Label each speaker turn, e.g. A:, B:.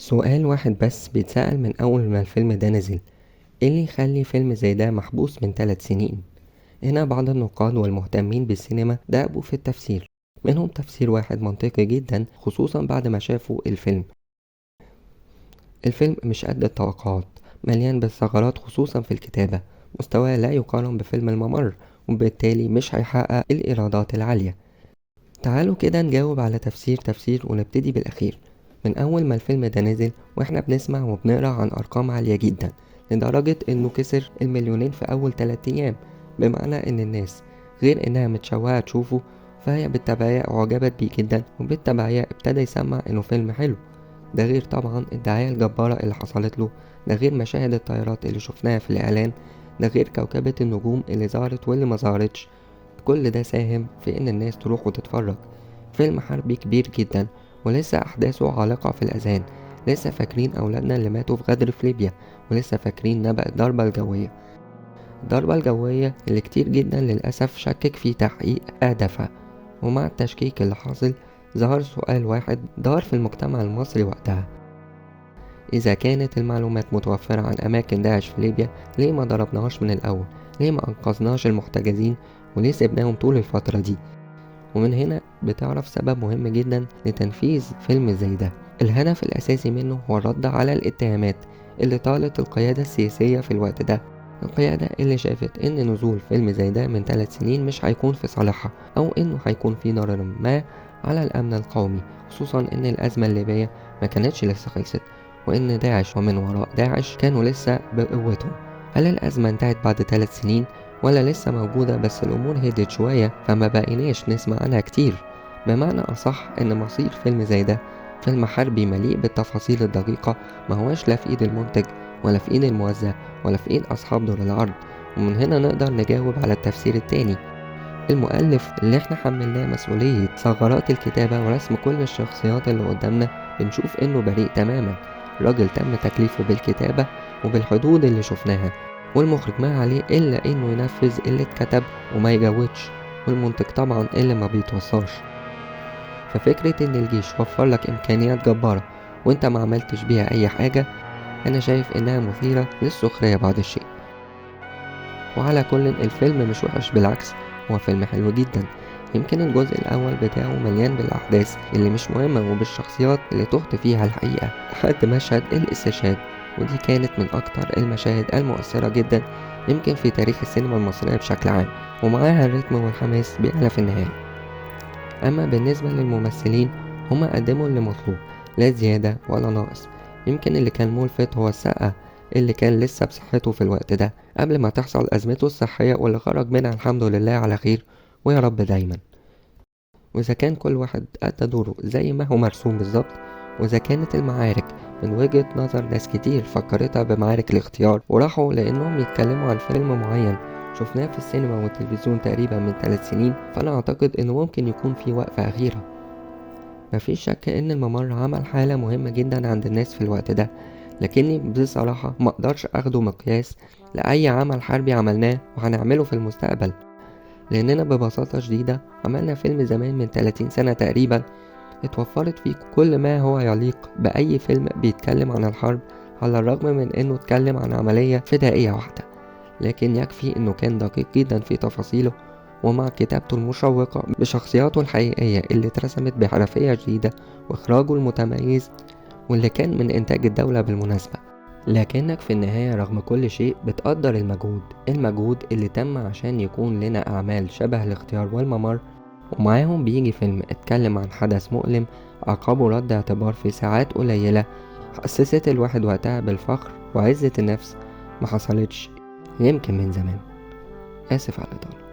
A: سؤال واحد بس بيتسأل من أول ما الفيلم ده نزل: ايه اللي يخلي فيلم زي ده محبوس من 3 سنين؟ هنا بعض النقاد والمهتمين بالسينما دأبوا في التفسير، منهم تفسير واحد منطقي جدا، خصوصا بعد ما شافوا الفيلم. الفيلم مش قد التوقعات، مليان بالثغرات خصوصا في الكتابة، مستواه لا يقارن بفيلم الممر، وبالتالي مش هيحقق الإيرادات العالية. تعالوا كده نجاوب على تفسير ونبتدي بالأخير. من أول ما الفيلم ده نزل وإحنا بنسمع وبنقرأ عن أرقام عالية جدا، لدرجة إنه كسر 2 مليون في أول 3 أيام، بمعنى إن الناس غير إنها متشوقة تشوفه، فهي بالتبعية أعجبت بيه جدا، وبالتبعية ابتدى يسمع إنه فيلم حلو. ده غير طبعا الدعاية الجبارة اللي حصلت له، ده غير مشاهد الطيارات اللي شفناها في الإعلان، ده غير كوكبة النجوم اللي ظهرت واللي ما ظهرتش. كل ده ساهم في إن الناس تروح وتتفرج. فيلم حربي كبير جدا ولسه أحداثه عالقة في الأذهان، لسه فاكرين أولادنا اللي ماتوا في غدر في ليبيا، ولسه فاكرين نبأ الضربة الجوية. الضربة الجوية اللي كتير جدا للأسف شكك في تحقيق هدفها. ومع التشكيك اللي حاصل ظهر سؤال واحد دار في المجتمع المصري وقتها: إذا كانت المعلومات متوفرة عن أماكن داعش في ليبيا، ليه ما ضربناهاش من الأول؟ ليه ما أنقذناش المحتجزين؟ وليه سيبناهم طول الفترة دي؟ ومن هنا بتعرف سبب مهم جدا لتنفيذ فيلم زي ده. الهدف الأساسي منه هو الرد على الاتهامات اللي طالت القيادة السياسية في الوقت ده، القيادة اللي شافت إن نزول فيلم زي ده من 3 سنين مش هيكون في صالحها، أو إنه هيكون في ضرر ما على الأمن القومي، خصوصا إن الأزمة الليبية ما كانتش لسه خلصت، وإن داعش ومن وراء داعش كانوا لسه بقوتهم. هل الأزمة انتهت بعد 3 سنين ولا لسه موجودة بس الأمور هدت شوية فما بقيناش نسمع عنها كتير؟ بمعنى أصح إن مصير فيلم زي ده، فيلم حربي مليء بالتفاصيل الدقيقة، ما هواش لا في إيد المنتج ولا في إيد الموزع ولا في إيد أصحاب دور العرض. ومن هنا نقدر نجاوب على التفسير التاني. المؤلف اللي احنا حملناه مسؤولية ثغرات الكتابة ورسم كل الشخصيات اللي قدامنا بنشوف إنه بريء تماما. راجل تم تكليفه بالكتابة وبالحدود اللي شفناها، والمخرج ما عليه إلا إنه ينفذ اللي اتكتب وما يجودش، والمنتج طبعا اللي ما بيتوصاش. ففكرة إن الجيش وفر لك إمكانيات جبارة وإنت ما عملتش بيها أي حاجة، أنا شايف إنها مثيرة للسخرية بعض الشيء. وعلى كل الفيلم مش وحش، بالعكس هو فيلم حلو جدا. يمكن الجزء الأول بتاعه مليان بالأحداث اللي مش مهمة وبالشخصيات اللي تهت فيها الحقيقة لحد مشهد الاستشهاد، ودي كانت من أكتر المشاهد المؤثرة جدا يمكن في تاريخ السينما المصرية بشكل عام، ومعاها الريتم والحماس بيعلى في النهاية. أما بالنسبة للممثلين هما قدموا اللي مطلوب، لا زيادة ولا ناقص. يمكن اللي كان ملفت هو السقا اللي كان لسه بصحته في الوقت ده قبل ما تحصل أزمته الصحية، واللي خرج منها الحمد لله على خير ويا رب دايما. وإذا كان كل واحد أدى دوره زي ما هو مرسوم بالظبط، وإذا كانت المعارك من وجهة نظر ناس كتير فكرتها بمعارك الاختيار وراحوا لأنهم يتكلموا عن فيلم معين شفناه في السينما والتلفزيون تقريبا من 3 سنين، فأنا أعتقد إنه ممكن يكون في وقفة أخيرة. مفيش شك إن الممر عمل حالة مهمة جدا عند الناس في الوقت ده، لكني بصراحة ما أقدرش أخده مقياس لأي عمل حربي عملناه وهنعمله في المستقبل، لأننا ببساطة شديدة عملنا فيلم زمان من 30 سنة تقريبا اتوفرت فيه كل ما هو يليق بأي فيلم بيتكلم عن الحرب، على الرغم من إنه اتكلم عن عملية فدائية واحدة، لكن يكفي إنه كان دقيق جدا في تفاصيله، ومع كتابته المشوقة بشخصياته الحقيقية اللي اترسمت بحرفية جديدة وإخراجه المتميز واللي كان من إنتاج الدولة بالمناسبة. لكنك في النهاية رغم كل شيء بتقدر المجهود اللي تم عشان يكون لنا أعمال شبه الاختيار والممر، ومعاهم بيجي فيلم اتكلم عن حدث مؤلم عقابه رد اعتبار في ساعات قليلة حسست الواحد وقتها بالفخر وعزة النفس ما حصلتش يمكن من زمان. آسف على الإطالة.